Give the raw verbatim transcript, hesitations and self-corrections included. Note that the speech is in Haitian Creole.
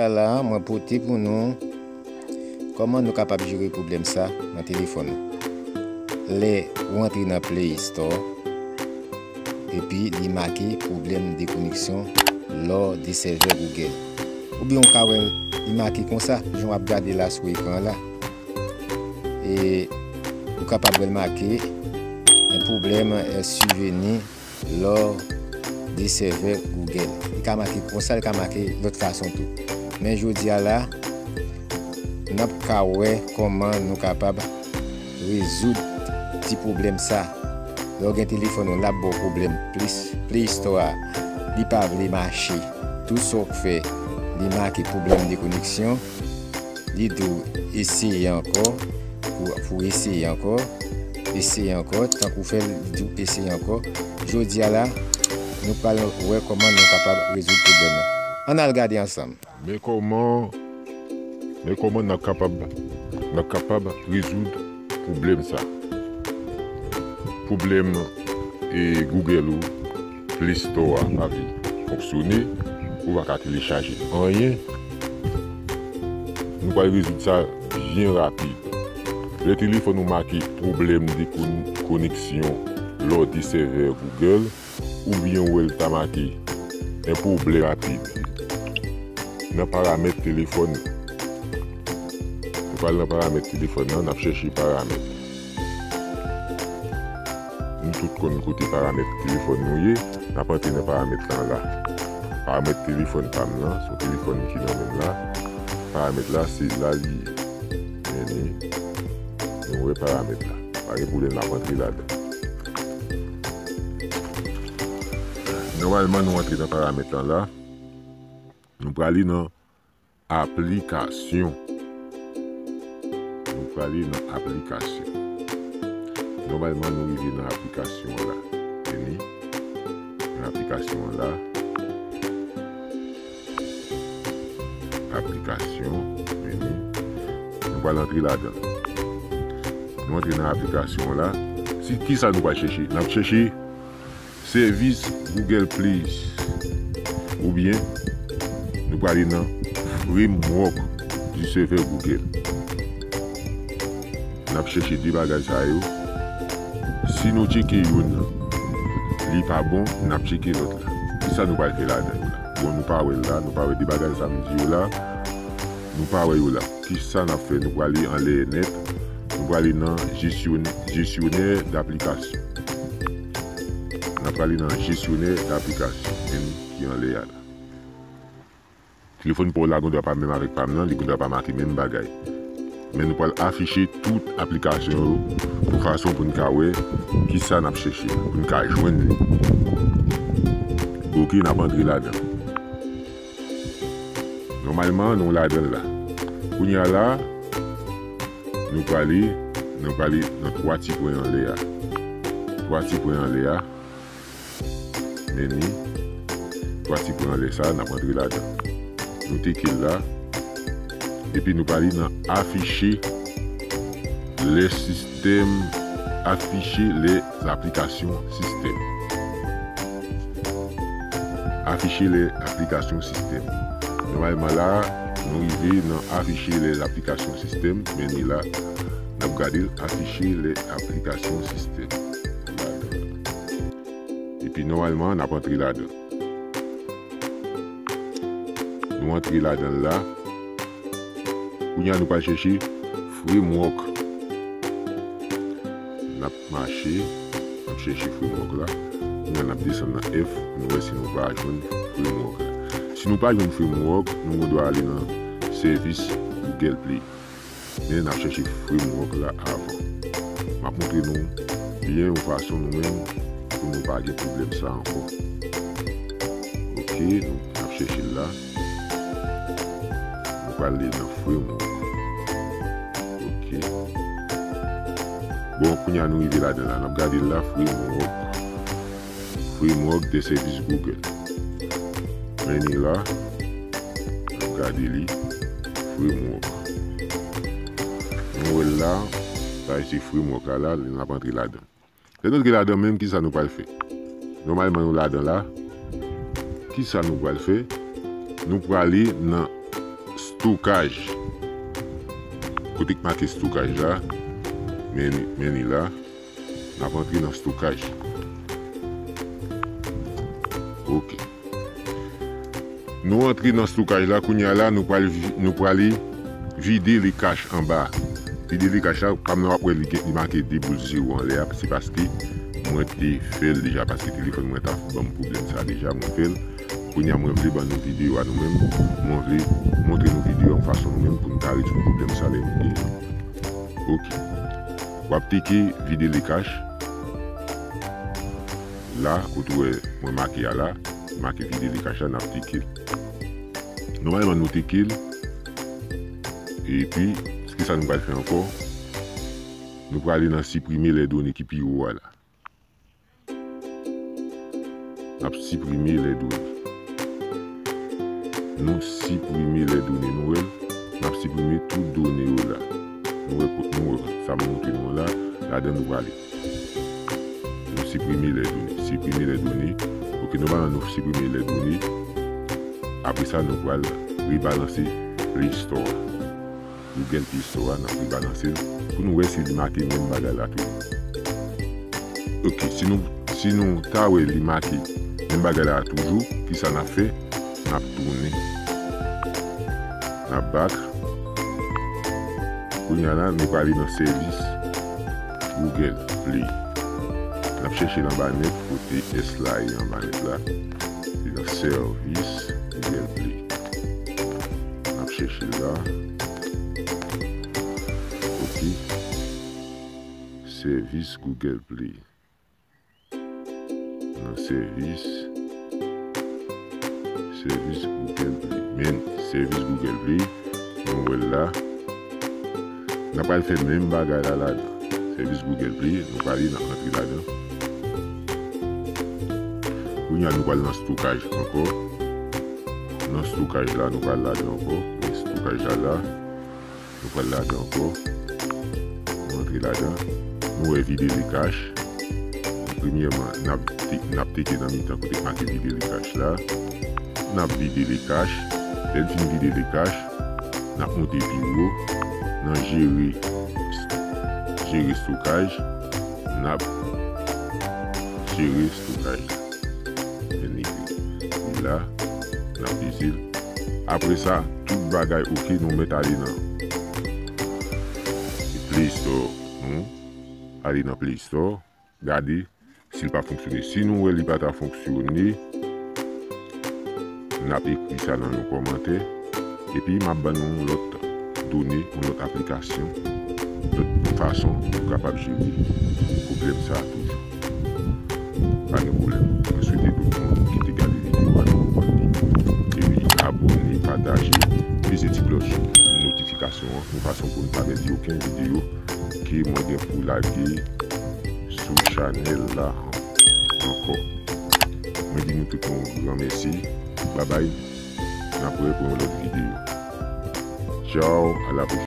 La, mwen pote pou nou kòman nou kapab jere pwoblèm sa nan telefòn nou. Lè ou antre nan Play Store, epi li make pwoblèm de koneksyon lò de sèvè Google. Oubyen ou ka wè li make konsa, jan w ap gade la sou ekran la. E ou kapab wè l make, un problème est survenu lors de serveur Google. Li ka make konsa, li ka make lòt fason tou. Men jodi a la, n ap ka wè kòman nou kapab rezoud ti pwoblèm sa. Lè w gen telefòn ou, l ap ba w pwoblèm plis. Play Store a, li pa vle mache. Tout sa w fè, li make pwoblèm de koneksyon. Li di w eseye ankò, pou, pou eseye ankò, eseye ankò, tankou fè l, li di w eseye ankò. Jodi a la, nou pral wè kòman nou kapab rezoud pwoblèm nan. Ann al gade ansanm. Men kòman, men kòman n ap kapab, n ap kapab rezoud pwoblèm sa. Pwoblèm, e, Google ou, Play Store a pa vle fonksyone, ou pa ka telechaje anyen. Nou pral rezoud sa byen rapid. Lè telefòn ou make pwoblèm de kon-, koneksyon lò de sèvè Google, oubyen ou wè l ta make un problème rapide. Nan paramèt telefòn, nou pral nan paramèt telefòn nan, n ap chèche paramèt. Nou tout konn kote paramèt telefòn nou ye, n ap antre nan paramèt lan la. Paramèt telefòn pa m lan, se yon telefòn ki nan men m la. Paramèt la, se la li ye. Men ni, nou wè paramèt la. Pa gen pwoblèm, n ap antre ladan. Nòmalman, nou antre nan paramèt lan la. Nou prale nan aplikasyon. Nou prale nan aplikasyon. Nòmalman, nou rive nan aplikasyon an la. Vini. Nan aplikasyon an la. Aplikasyon. Vini. Nou pral antre ladan. Nou antre nan aplikasyon an la. Si, kisa nou pral chèche? N ap chèche sèvis Google Play. Oubyen, nou prale nan framework du serveur Google. N ap chèche de bagay sa yo. Si nou tcheke youn, li pa bon, n ap tcheke lòt la. Kisa nou pral fè ladan yo la? Bon, nou pa wè l la, nou pa wè de bagay sa m di yo la. Nou pa wè yo la. Kisa n ap fè? Nou prale anlè nèt. Nou prale nan jesyon-, jesyonè daplikasyon. N ap prale nan jesyonè daplikasyon. Men ki anlè a la. Telefòn pa w la gendwa pa menm avèk pa m nan, li gendwa pa make menm bagay. Men nou pral afiche tout aplikasyon yo pou fason pou n ka wè kisa n ap chèche, pou n ka jwenn li. Oke, n ap antre ladan. Nòmalman, nou ladan l la. Kounye a la, nou prale, nou prale nan twa ti pwen anlè a. Twa ti pwen anlè a. Men ni twa ti pwen anlè sa, n ap antre ladan. Nou teke l la. Epi nou prale nan afficher les systèmes, afficher les applications système. Afficher les applications système. Nòmalman la, nou rive nan afficher les applications système, men ni la, n ap gade l, afficher les applications système. Epi nòmalman, n ap antre ladan. Nou antre ladan l la. Kounye a nou pral chèche framework. N ap mache, n ap chèche framework la. Kounye a n ap desann nan F pou nou wè si nou pa jwenn framework la. Si nou pa jwenn framework, nou gendwa ale nan sèvis Google Play. Men n ap chèche framework la avan. M ap montre nou byen yon fason nou menm pou nou pa gen pwoblèm sa ankò. Oke, nou ap chèche l la. Nou prale nan framework. Oke. Bon, kounye a nou rive ladan la. N ap gade l la, framework. Framework de sèvis Google. Men ni la, n ap gade li, framework. Nou wè l la, sa se framework la, la, n ap antre ladan. Lè nou antre ladan menm, kisa nou pral fè? Nòmalman, nou ladan la. Kisa nou pral fè? Nou prale nan Stokaj. Kote k make stokaj la, men, men li la. N ap antre nan stokaj. Ok. Nou antre nan stokaj la, kounye a la, nou pral vi-, nou prale vide le cache anba. Vide le cache la, pa m nan w ap wè li gen, li make de boul zewo anlè a, se paske mwen te fè l deja, paske telefòn mwen ta ban m pwoblèm sa deja, mwen fè l. Kounye a mwen vle ban nou videyo a nou menm, mwen vle montre nou videyo a yon fason nou menm pou nou ta rezoud pwoblèm sa lè nou genyen. Ok. W ap teke vide le cache. La, ou tou wè mwen make a la, make vide le cache la, n ap teke l. Nòmalman nou teke l. Epi, kisa nou pral fè ankò? Nou prale nan siprime lè done ki pi wo a la. N ap siprime lè done. Nou siprime lè done, nou wè l. N ap siprime tout done yo la. Nou wè, nou wè sa m montre nou an la, ladan nou prale. Nou siprime lè done. Siprime lè done. Ok, nòmalman nou siprime lè done. Apre sa, nou pral rebalanse Play Store a. Google Play Store a, n ap rebalanse l pou nou wè si li make menm bagay la toujou. Ok, si nou, si nou ta wè li make menm bagay la toujou, kisa n ap fè? N ap tounen. N ap back. Kounye a la, nou prale nan sèvis Google Play. N ap chèche l anba nèt, kote S la ye anba nèt la. Se nan sèvis Google Play. N ap chèche l la. Ok. Sèvis Google Play. Nan sèvis. Sèvis Google Play. Men, sèvis Google Play, nou wè l la. N ap pral fè menm bagay la ladan. Sèvis Google Play, nou prale nan antre ladan. Kounye a nou pral nan stokaj ankò. Nan stokaj la, nou pral ladan ankò. Men stokaj la la. Nou pral ladan ankò. Nou antre ladan. Nou wè vide le cache. Premyèman, n ap te-, n ap teke nan mitan kote k make vide le cache la. N ap vide le cache. Lè n fin vide le cache, n ap monte pi wo nan jere, jere stokaj. N ap jere stokaj la. Men li la, n ap peze l. Apre sa, tout bagay oke, nou mèt ale nan Play Store nou. Ale nan Play Store, gade si l pa fonksyone. Si nou wè li pa ta fonksyone, n ap ekri sa nan yon kòmantè. Epi m ap ban nou yon lòt done, yon lòt aplikasyon, lòt fason pou kapab jere pwoblèm sa a toujou. Pa gen pwoblèm. Mwen swete tout moun ki te gade videyo a nou konprann li. Epi abòne, pataje, peze ti klòch notifikasyon an, yon fason pou n pa pèdi okenn videyo ke mwen gen pou lage sou chanèl la ankò. Mwen di nou tout yon gran mèsi. Babay. N ap wè pou yon lòt videyo. Tchaw, a la pwochèn.